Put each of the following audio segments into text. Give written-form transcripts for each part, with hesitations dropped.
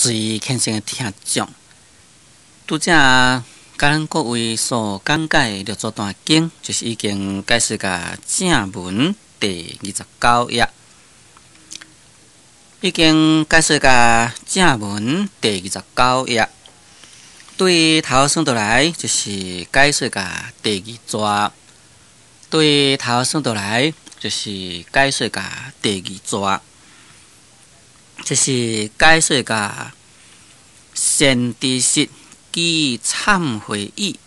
最虔誠的聽眾，拄才佮咱各位所講解的六祖壇經，就是已經解釋到正文第二十九頁，已經解釋到正文第二十九頁，對頭算倒來就是解釋到第二逝，對頭算倒來就是解釋到第二逝。就是解說甲善知識起懺悔意，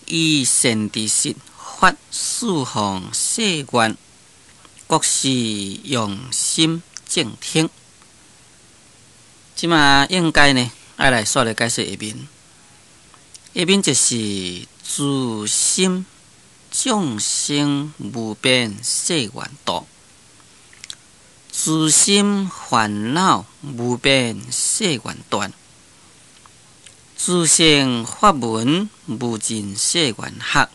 以善知識發四方誓願，國是用心靜聽。這馬應該呢，愛來煞來解說下面。下面就是自心眾生無邊誓願度。自心煩惱無邊誓願斷，自性法門無盡誓願學，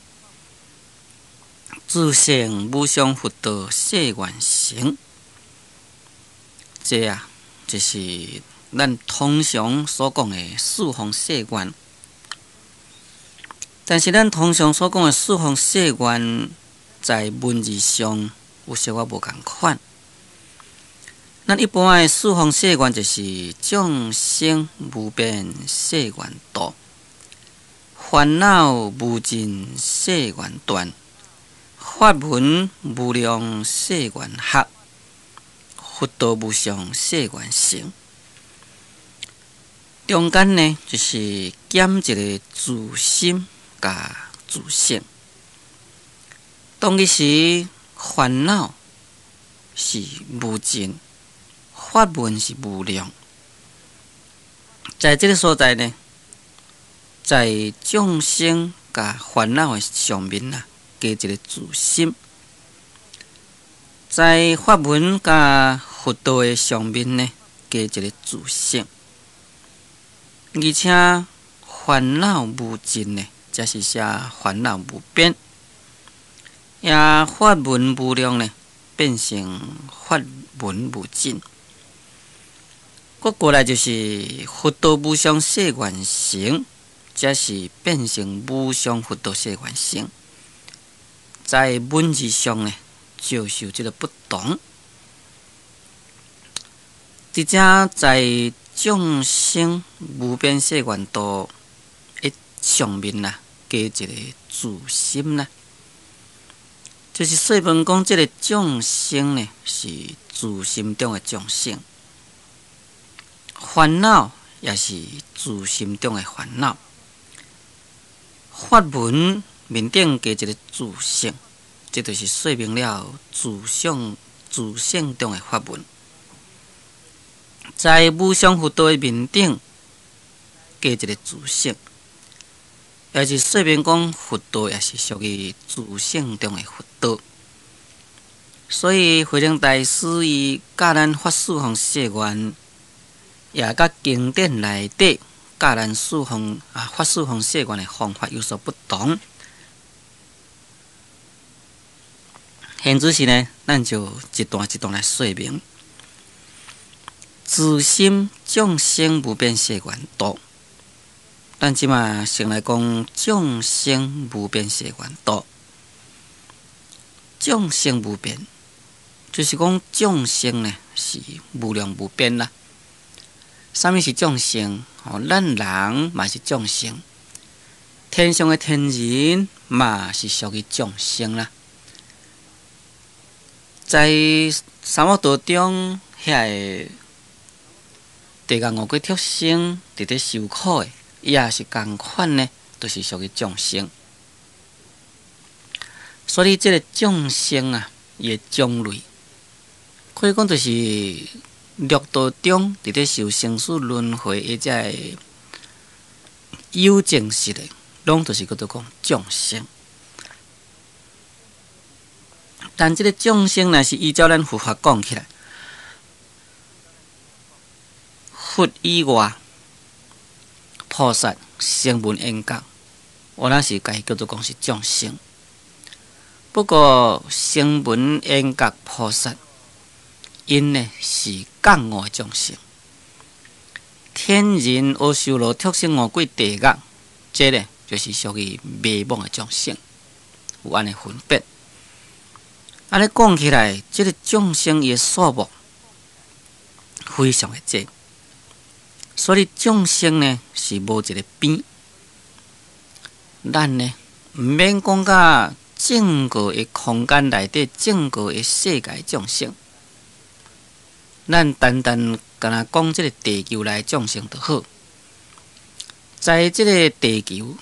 自性無上佛道誓願成。這啊，就是咱通常所講的四方誓願。但是咱通常所講的四方誓願，在文字上有小可無仝款。咱一般的四方誓願就是眾生無邊誓願度，煩惱無盡誓願斷，法門無量誓願學，佛道無上誓願成。中間呢，就是減一個自心佮自性。當彼時煩惱是無盡。法門是無量，在這个所在呢，在眾生佮煩惱的上面啊，加一个自心；在法門佮佛道的上面呢，加一个自性。而且煩惱無盡呢，這是寫煩惱無邊；也法門無量呢，變成法門無盡。閣過來就是佛道無上誓願成，這是變成無上佛道誓願成。在文字上呢，就是有這个不同。佇遮在眾生無邊誓願度的上面啊，加一个自心啦，就是說明講這个眾生呢，是自心中的眾生。煩惱也是自心中的煩惱，法門面頂加一个自性，這就是說明了自性自性中的法門。在無上佛道的面頂加一个自性，也是說明講佛道也是屬於自性中的佛道。所以慧能大師伊教咱發四方誓願。也佮經典內底教咱四方啊發四方誓願的方法有所不同。現此時呢，咱就一段一段來說明。自心眾生無邊誓願度，咱這馬先來講眾生無邊誓願度。眾生無邊，就是講眾生呢是無量無邊啦。啥物是眾生？吼，咱人嘛是眾生，天上的天人嘛是屬於眾生啦。在三惡道中，遐个地獄餓鬼畜生佇咧受苦的，伊也是仝款呢，都是屬於眾生。所以，這个眾生啊，伊的種類，可以講就是六道中佇咧受生死輪迴的這个有情識的，攏都是叫做講眾生。但這个眾生若是依照咱佛法講起來，佛以外，菩薩、聲聞、緣覺，我若是共伊叫做講是眾生。不過聲聞、緣覺、菩薩，𪜶呢是覺悟的眾生，天人、阿修羅、畜生、餓鬼、地獄，這呢就是屬於迷惘的眾生，有按呢分別。按呢講起來，這個眾生伊的數目非常的濟，所以眾生呢是無一個邊。咱呢毋免講甲整個的空間內底，整個的世界眾生，咱單單干焦講這個地球內眾生就好。在這個地球，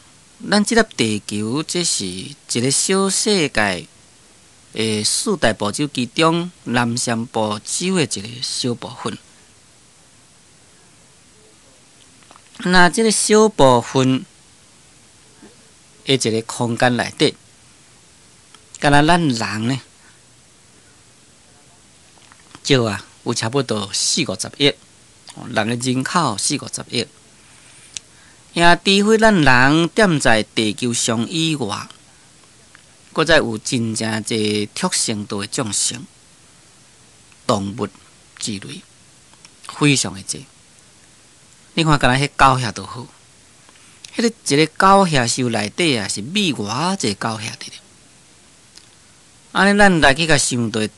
咱這粒地球，這是一個小世界的四大部洲其中南贍部洲的一個小部分。那這個小部分的一個空間內底，干焦咱人呢，少啊，有差不多四五十億，人的人口四五十億。也除非咱人踮在地球上以外，閣再有真正濟畜生道的眾生、動物之類，非常的濟。你看，干焦彼狗遐就好，彼个一個狗遐獸內底啊，是覕偌濟狗遐佇咧。按呢，咱來去共想著，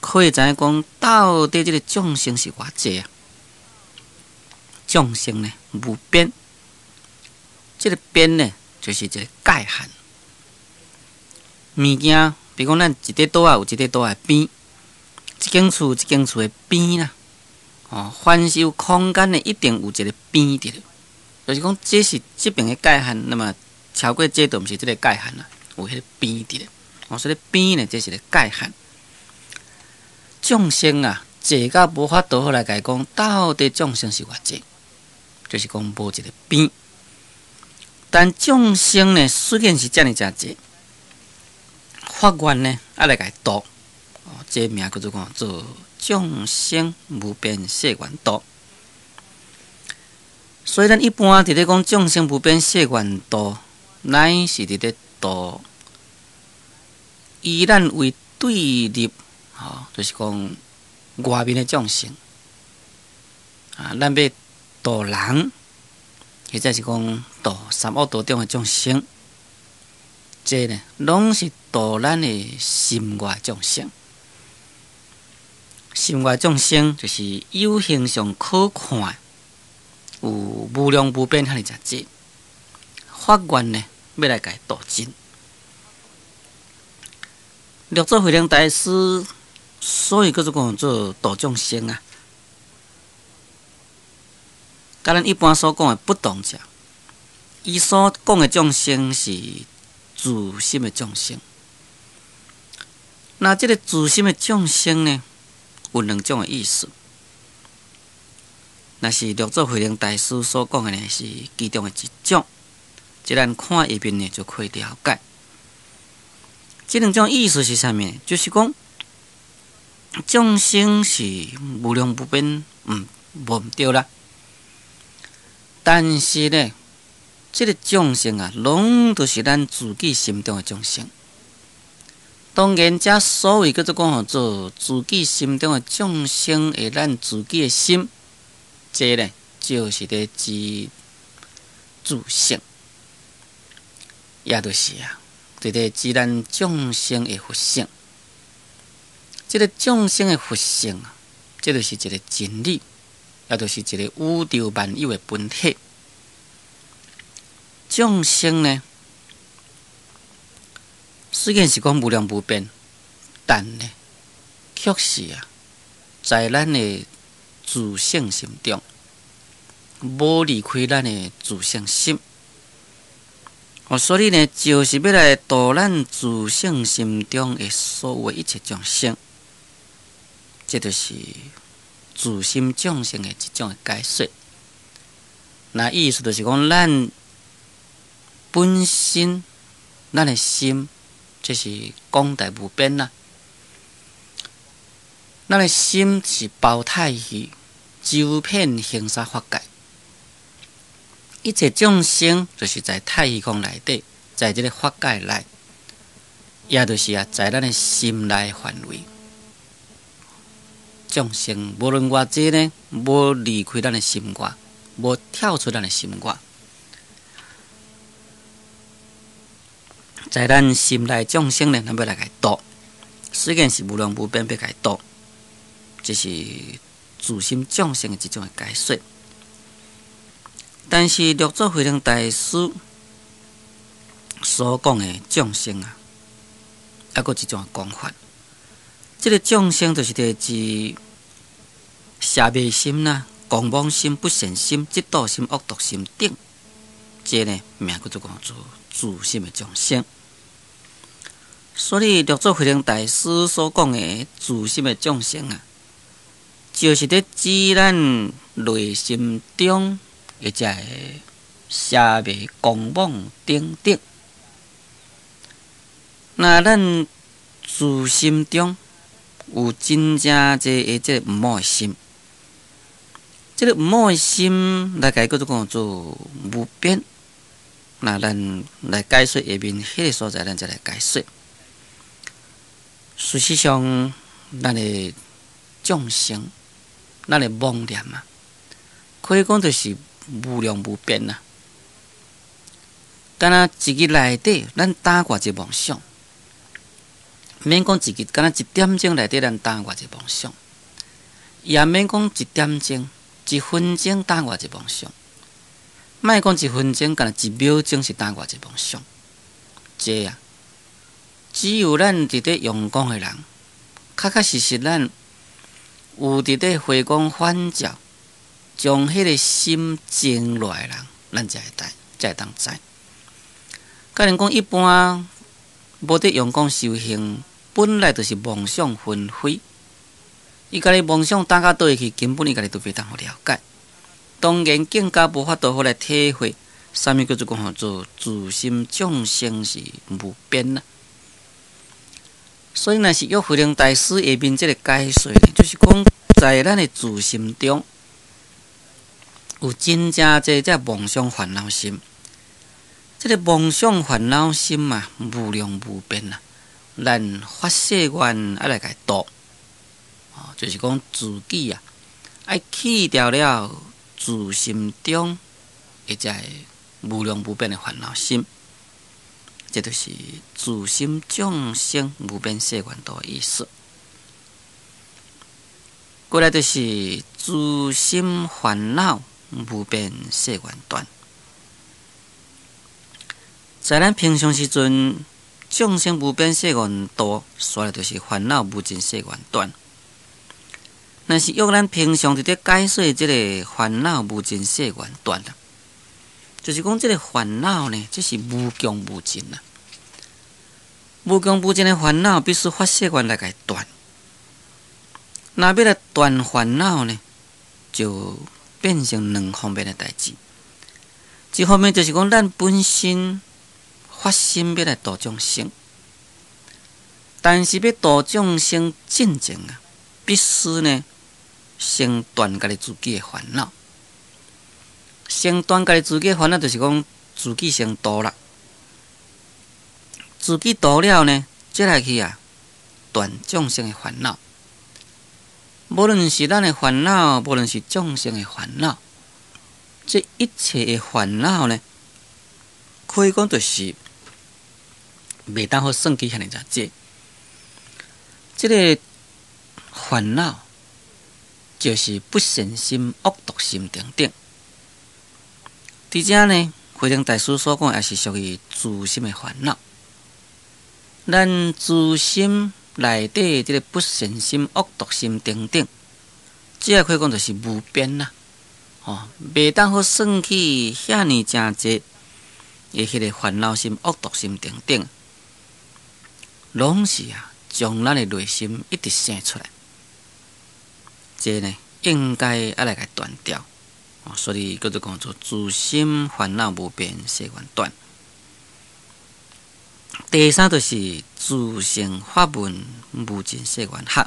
可以知影講，到底這个眾生是偌濟啊？眾生呢，無邊。這个邊呢，就是一個界限。物件，比如講，咱一塊桌仔有一塊桌仔的邊，一間厝有一間厝的邊啦。哦，凡是有空間的，一定有一個邊佇咧。就是講，這是這邊的界限，那麼超過這就毋是這个界限啦，有彼个邊佇咧。哦，所以邊呢，這是個界限。眾生啊，濟甲無法度好來共伊講，到底眾生是偌濟，就是講無一個邊。但眾生呢，雖然是遮爾誠濟，發願呢，愛來共伊度，哦，這個名叫做講做眾生無邊誓願度。所以咱一般佇咧講眾生無邊誓願度，乃是佇咧度以咱為對立，吼，就是講外面的眾生，啊，咱欲度人，或者是講度三惡道中的眾生，這呢，攏是度咱的心外眾生。心外眾生就是有形上可看，有無量無邊遐爾濟。發願呢，欲來共伊度盡。六祖慧能大師，所以叫做講做度眾生啊。佮咱一般所講的不同者，伊所講的眾生是自心的眾生。那這个自心的眾生呢，有兩種的意思。若是六祖慧能大師所講的呢，是其中的一種。這咱看下面呢，就可以了解。這兩種意思是啥物？就是講眾生是無量無邊，無毋對啦。但是呢，這个眾生啊，攏都是咱自己心中的眾生。當然，這所謂叫做講做自己心中的眾生的咱自己的心，這呢就是咧指自性，也就是啊，佇咧指咱眾生的佛性。這个眾生的佛性啊，這就是一个真理，也就是一个宇宙萬有的本體。眾生呢，雖然是講無量無邊，但呢，卻是啊，在咱的自性心中，無離開咱的自性心。哦，所以呢，就是欲來度咱自性心中的所有的一切眾生，這就是自心眾生的一種的解說。那意思就是講，咱本身，咱的心，這是廣大無邊啦。咱的心是包太虛，周遍恒沙法界，一切眾生就是在太虛空內底，在這个法界內，也就是啊，在咱的心內範圍，眾生無論偌濟呢，無離開咱的心外，無跳出咱的心外。在咱心內眾生呢，咱欲來共伊度，雖然是無量無邊欲共伊度，這是自心眾生的一種的解說。但是六祖慧能大師所講的眾生啊，猶閣一種的講法。這個眾生就是佇指邪魅心啦、狂妄心、不善心、嫉妒心、惡毒心等，這個呢名叫做講做自心的眾生。所以六祖慧能大師所講的自心的眾生啊，就是佇指咱內心中的這個邪魅狂妄等等。若咱自心中有真正濟的這個毋好的心，這個毋好的心來共伊叫做講做無邊。那咱來解說下面彼個所在，咱再來解說。事實上，咱的眾生，咱的妄念啊，可以講就是無量無邊啊。敢若一日內底，咱打偌濟妄想，免講一日，敢若一點鐘內底，咱打偌濟妄想，也免講一點鐘，一分鐘打偌濟妄想，莫講一分鐘，敢若一秒鐘是打偌濟妄想，這啊，只有咱佇咧用功的人，確確實實咱有佇咧回光返照，將彼個心靜落來的人，咱才會知，才會當知。假如講一般無佇用功修行，本來就是妄想紛飛，伊家己妄想打到佗位去，根本伊家己都袂當予了解。當然更加無法度好來體會，啥物叫做講做自心眾生是無邊啊。所以，若是約慧能大師下面這個解說呢，就是講在咱的自心中有真正濟這妄想煩惱心，這個妄想煩惱心啊，無量無邊啊，咱發誓願愛來共伊度，就是講自己啊，愛去掉了自心中的這個無量無邊的煩惱心。這就是自心眾生無邊誓願度的意思。過來就是自心煩惱無邊誓願斷。在咱平常時陣，眾生無邊誓願度，煞來就是煩惱無盡誓願斷。若是用咱平常佇咧解說這個煩惱無盡誓願斷啦，就是講這個煩惱呢，這是無窮無盡啊！無窮無盡的煩惱，必須發誓願來共伊斷。若欲來斷煩惱呢，就變成兩方面的代誌。一方面就是講，咱本身發心欲來度眾生，但是欲度眾生進前啊，必須呢先斷家己自己的煩惱。先斷家己自己的煩惱，就是講自己先度啦。自己度了呢，再來去啊斷眾生的煩惱。無論是咱的煩惱，無論是眾生的煩惱，這一切的煩惱呢，可以講就是袂當好算計遐爾濟。這個煩惱就是不善心、惡毒心等等。佇遮呢，慧能大師所講也是屬於自心的煩惱。咱自心內底這個不善心、惡毒心等等，這個可以講就是無邊啦。哦，袂當好算起遐爾誠濟的彼個煩惱心、惡毒心等等，攏是啊，將咱的內心一直生出來。這呢，應該愛來共伊斷掉。所以叫做講做自心煩惱無邊誓願斷。第三就是自性法門無盡誓願學。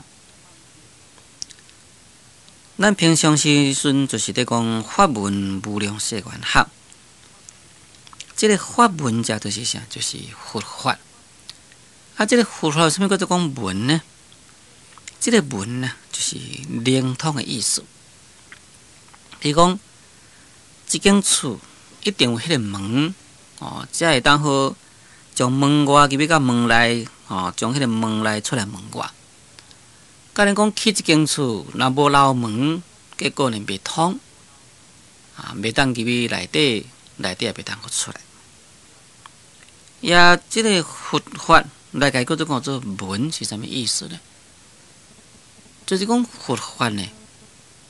咱平常時陣就是咧講法門無量誓願學。這個法門遮就是啥？就是佛法。啊，這個佛法啥物叫做講門呢？這個門啊，就是靈通的意思。比如講，一間厝一定有彼个門哦，才會當好從門外入去到門內，哦，從彼个門內出來門外。假如講起一間厝，若無樓門，結果呢袂通，啊，袂當入去內底，內底也袂當閣出來。也這个佛法來共伊叫做講做門是啥物意思呢？就是講佛法呢，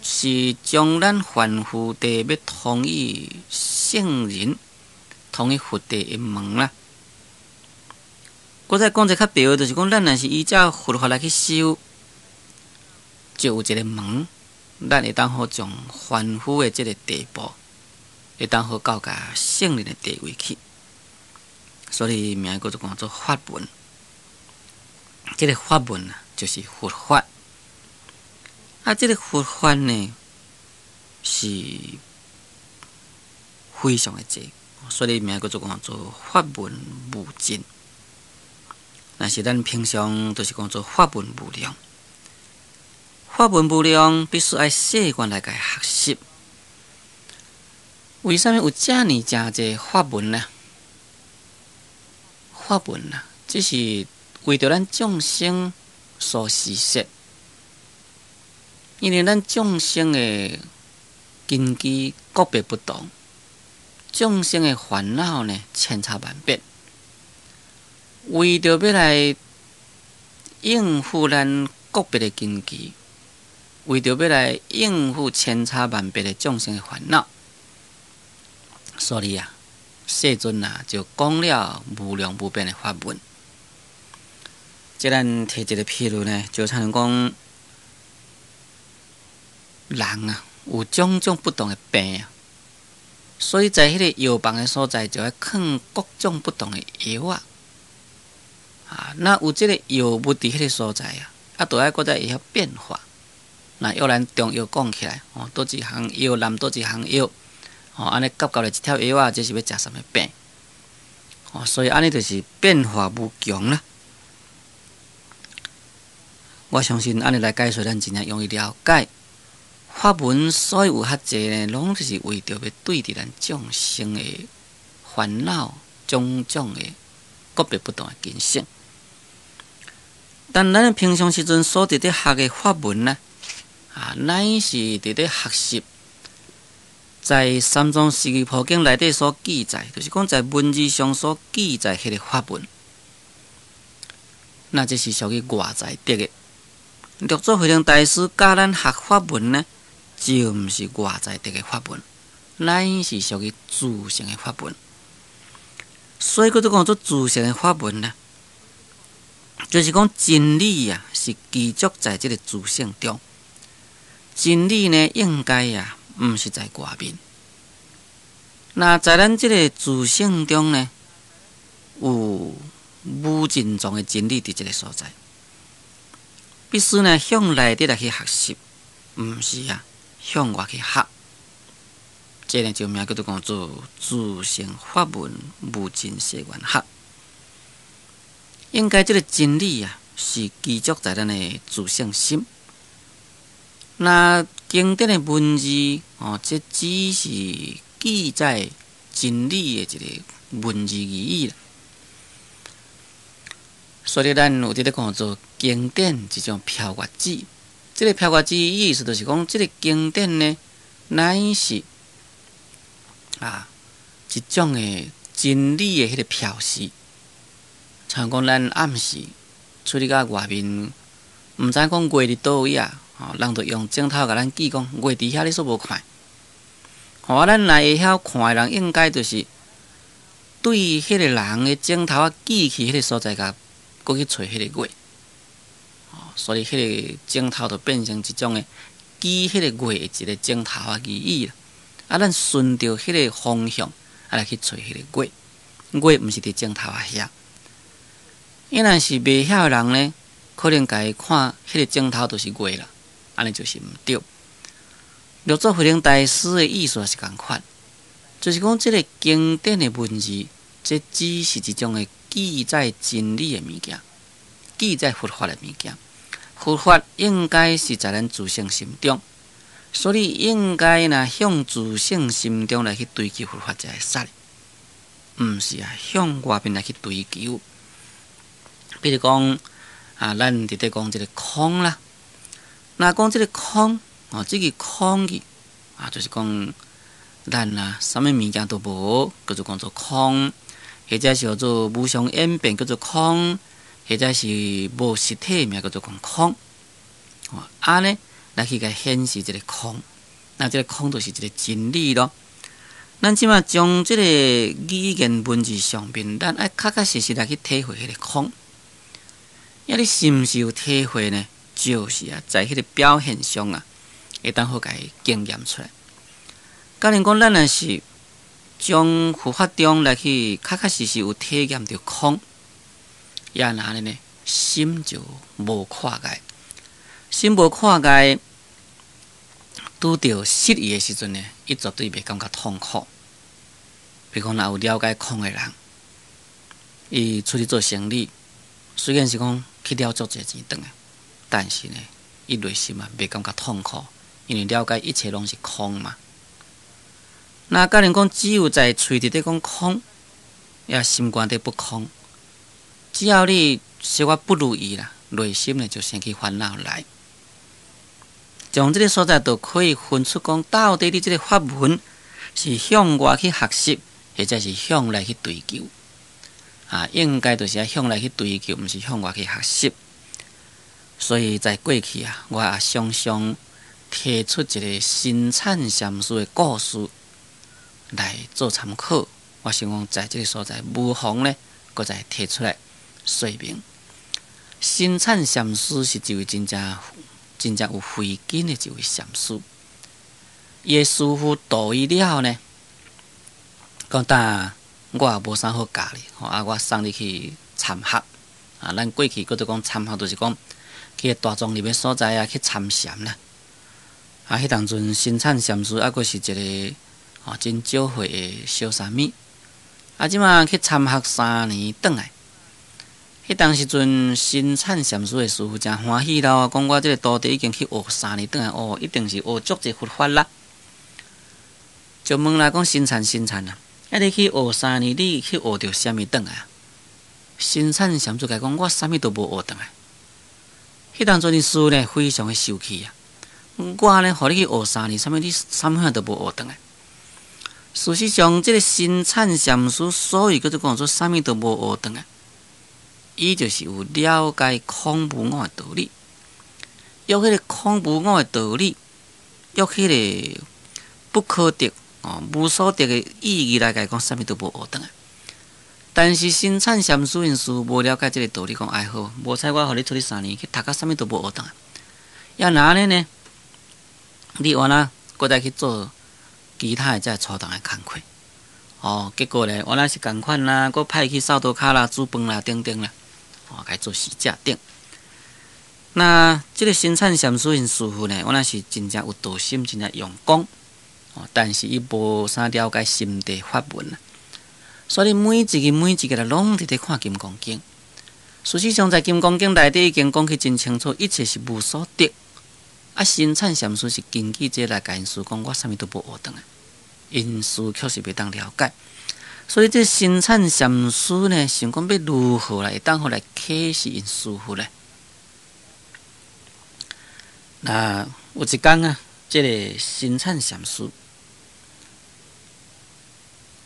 是將咱凡夫地欲通去聖人、通去佛地的門啦。閣再講一个較白話，就是講咱若是依照佛法來去修，就有一个門，咱會當好從凡夫的這个地步，會當好到共聖人的地位去。所以名叫做講做法門。這个法門啊，就是佛法。啊，這个佛法呢，是非常的濟，所以名叫做講做法門無盡。但是咱平常就是講做法門無量，法門無量，必須愛誓願來共伊學習。為啥物有遮爾誠濟法門呢？法門啊，這是為著咱眾生所施設。因為咱眾生的根基各別不同，眾生的煩惱呢千差萬別。為著欲來應付咱各別的根基，為著欲來應付千差萬別的眾生的煩惱，所以啊，世尊啊就講了無量無邊的法門。這咱提一個譬如呢，就親像講，人啊，有種種不同的病啊，所以在彼个藥房的所在，就愛囥各種不同的藥啊。啊，那有這个藥物佇彼个所在啊，啊，就愛閣再會曉變化。那用咱中藥講起來，哦，佗一項藥摠佗一項藥，哦，按呢夾夾咧一帖藥仔，這是欲食啥物病？哦，所以按呢就是變化無窮啦。我相信按呢來解說，咱真正容易了解。法門所以有遐濟呢，攏就是為著欲對治咱眾生的煩惱，種種的各別不同的根性。但咱平常時陣所佇咧學的法門呢，啊，乃是佇咧學習，在三藏十二部經內底所記載，就是講在文字上所記載彼个法門，那這是屬於外在得的。六祖慧能大師教咱學法門呢，就毋是外在得的法門，乃是屬於自性的法門。所以閣做講做自性的法門呢，就是講真理啊，是具足在這个自性中。真理呢，應該啊，毋是在外面。那在咱這个自性中呢，有無盡藏的真理佇這个所在。必須呢向內底來去學習，毋是啊向外去學。這个就名叫做講做自性法門無盡誓願學。應該這个真理啊，是具足在咱的自性心。那經典的文字哦，這只是記載真理的一个文字而已啦。所以咱有佇咧講做經典一種飄月子，這个飄月子意思就是講，這个經典呢，乃是啊一種的真理的彼個標示。像講咱暗時出去到外面，毋知影講月佇佗位啊，吼，人就用指頭共咱指講月佇遐，你煞無看。吼，啊，咱若會曉看的人，應該就是對彼个人的指頭仔指去彼个所在，共閣去揣彼个月。所以彼个指頭就變成一種的指彼个月的一個指頭仔而已啦。啊，咱順著彼个方向啊來去揣彼个月，月毋是佇指頭仔遐。伊若是袂曉的人呢，可能共伊看彼个指頭就是月啦，按呢就是毋對。六祖慧能大師的意思也是仝款，就是講這个經典的文字，這只是一種的記載真理的物件，記載佛法的物件。佛法應該是在咱自性心中，所以應該若向自性心中來去追求佛法才會使，毋是啊向外面來去追求。比如講啊，咱佇咧講這个空啦，若講這个空哦，這个空字啊，就是講咱啊，啥物物件都無，叫做講做空，或者是叫做無常演變，叫做空，或者是無實體名叫做講空。哦，按呢來去共顯示這个空，那這个空就是一个真理囉。咱這馬將這个語言文字上面，咱愛確確實實來去體會彼个空。啊，你是毋是有體會呢？就是啊，在彼个表現上啊，會當好共伊經驗出來。假如講咱若是將佛法中來去確確實實有體驗著空，也若按呢呢，心就無掛礙，心無掛礙，拄著失意的時陣呢，伊絕對袂感覺痛苦。比如講，若有了解空的人，伊出去做生理，雖然是講去了足濟錢轉來，但是呢，伊內心嘛袂感覺痛苦，因為了解一切攏是空嘛。那假如講只有在喙佇咧講空，也心肝底不空。只要你小可不如意啦，內心呢就生起煩惱來。從這个所在就可以分出講，到底你這个法門是向外去學習，或者是向內去追求。啊，應該就是愛向內去追求，毋是向外去學習。所以在過去啊，我也常常提出一个生產禪師的故事來做參考。我想講，在這个所在，無妨呢，閣再提出來說明。生產禪師是一位真正、真正有慧根的一位禪師。伊的師父度伊了後呢，講呾我也無啥好教你，吼啊，我送你去參學。啊，咱過去閣做講參學，就是講去大叢林的所在啊，去參禪啦。啊，彼當陣生產禪師猶閣是一个吼真少歲的小沙彌。啊，這馬去參學三年轉來，彼當時陣生產禪師的師父誠歡喜咯，講我這个徒弟已經去學三年轉來，哦，一定是學足濟佛法啦。就問啦，講生產生產啊，啊你去學三年，你去學著啥物轉來啊？生產禪師共伊講，我啥物都無學轉來。彼當陣𪜶師父呢，非常的生氣啊！我呢，予你去學三年，啥物你啥物都無學轉來。事實上，這个生產禪師所以叫做講做啥物都無學轉來，伊就是有了解空無我的道理，用彼个空無我的道理，用彼个不可得哦無所得的意義來共伊講，啥物都無學轉來。但是生產禪師𪜶師父無了解這个道理，講愛好，無彩我予你出去三年去讀甲啥物都無學轉來，猶若按呢呢？你原來閣再去做其他的這個初堂的工課，哦，結果呢，原來是仝款啦，閣派去掃塗跤啦、煮飯啦等等啦，哦，共伊做使者等。那這个生產禪師𪜶師父呢，原來是真正有道心，真正用功，哦，但是伊無啥了解心地法門啦，所以每一个每一个攏佇咧看《金剛經》。事實上，在《金剛經》內底已經講起真清楚，一切是無所得。啊，生產禪師是根據這來共𪜶師講，我啥物都無學轉來，𪜶師確實袂當了解。所以這生產禪師呢，想講欲如何來會當好來啟示𪜶師父呢？那有一工啊，這个生產禪師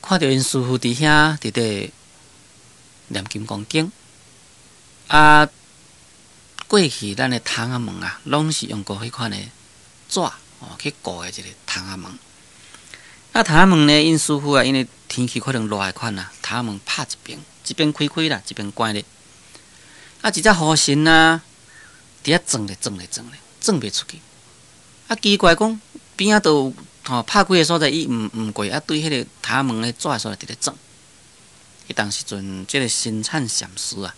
看著𪜶師父佇遐佇咧念《金剛經》，啊。過去咱的窗仔門啊，攏是用過彼款的紙哦去糊的一个窗仔門。啊，窗仔門呢，𪜶師父啊，因為天氣可能熱的款啊，窗仔門拍一邊，一邊開開啦，一邊關咧。啊，一隻雨神啊，佇遐轉咧轉咧轉咧，轉袂出去。啊，奇怪講邊仔都有吼拍開的所在，伊毋毋過，啊，對彼个窗仔門的紙的所在佇咧轉。彼當時陣，這个生產禪師啊，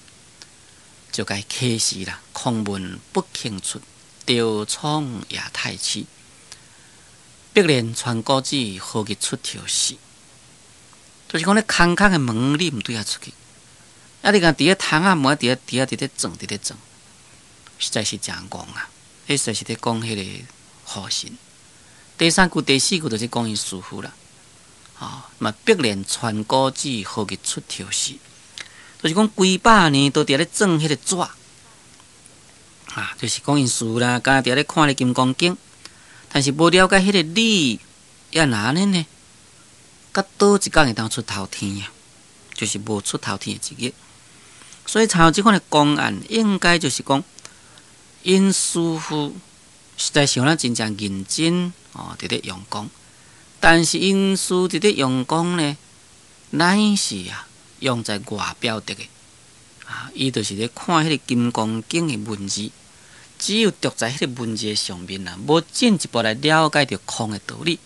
就共伊啟示啦，空門不肯出，雕窗也太痴。碧蓮傳古子，何日出頭時？就是講咧空空的門，你毋對遐出去。啊，你共佇咧窗仔門佇遐佇遐佇咧轉佇咧轉，實在是誠戇啊！彼實在是咧講彼个雨神。第三句、第四句就是講伊師父啦。啊，嘛百煉傳古紙，何日出頭時？就是講幾百年都佇遐咧轉彼个紙，啊，就是講𪜶師父啦，敢佇遐咧看咧《金剛經》，但是無了解彼个理，抑若按呢呢？佮佗一工會當出頭天啊？就是無出頭天的一日。所以參這款的公案，應該就是講，𪜶師父實在是予咱真正認真哦，佇咧用功。但是𪜶師佇咧用功呢，乃是啊用在外表的啊，伊就是咧看彼个《金剛經》的文字，只有著在彼个文字的上面啊，無進一步來了解著空的道理。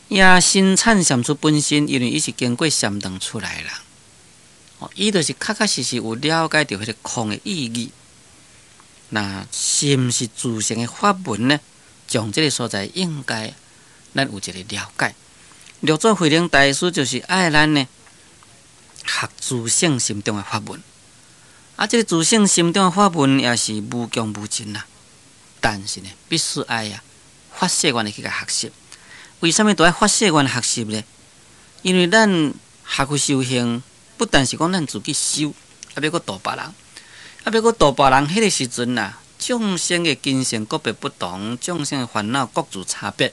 也生產禪師本身，因為伊是經過禪堂出來的人，哦，伊就是確確實實有了解著彼个空的意義。那是毋是自性的法門呢？從這个所在應該咱有一个了解。六祖慧能大師就是愛咱呢學自性心中的法門。啊，這个自性心中的法門也是無窮無盡啦。但是呢，必須愛啊發誓願去共學習。為啥物都愛發誓願學習呢？因為咱學佛修行，不但是講咱自己修，啊欲閣度別人，啊欲閣度別人，彼个時陣啊，眾生的根性各別不同，眾生的煩惱各自差別。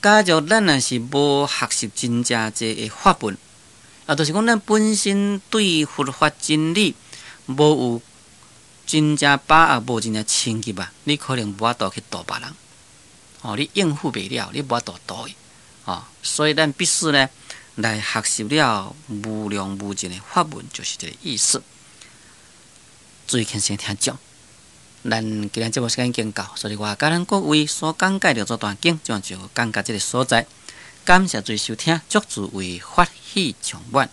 假如咱若是無學習真正濟的法門，啊，就是講咱本身對佛法真理無有真正把握，無真正深入啊，你可能無法度去度別人。哦，你應付袂了，你無法度度伊。哦，所以咱必須呢來學習了無量無盡的法門，就是這个意思。注意輕聲聽講，咱今日節目時間已經到，所以我共咱各位所講解的這段經，就講到這个所在。感謝注意收聽，祝諸位法喜充滿。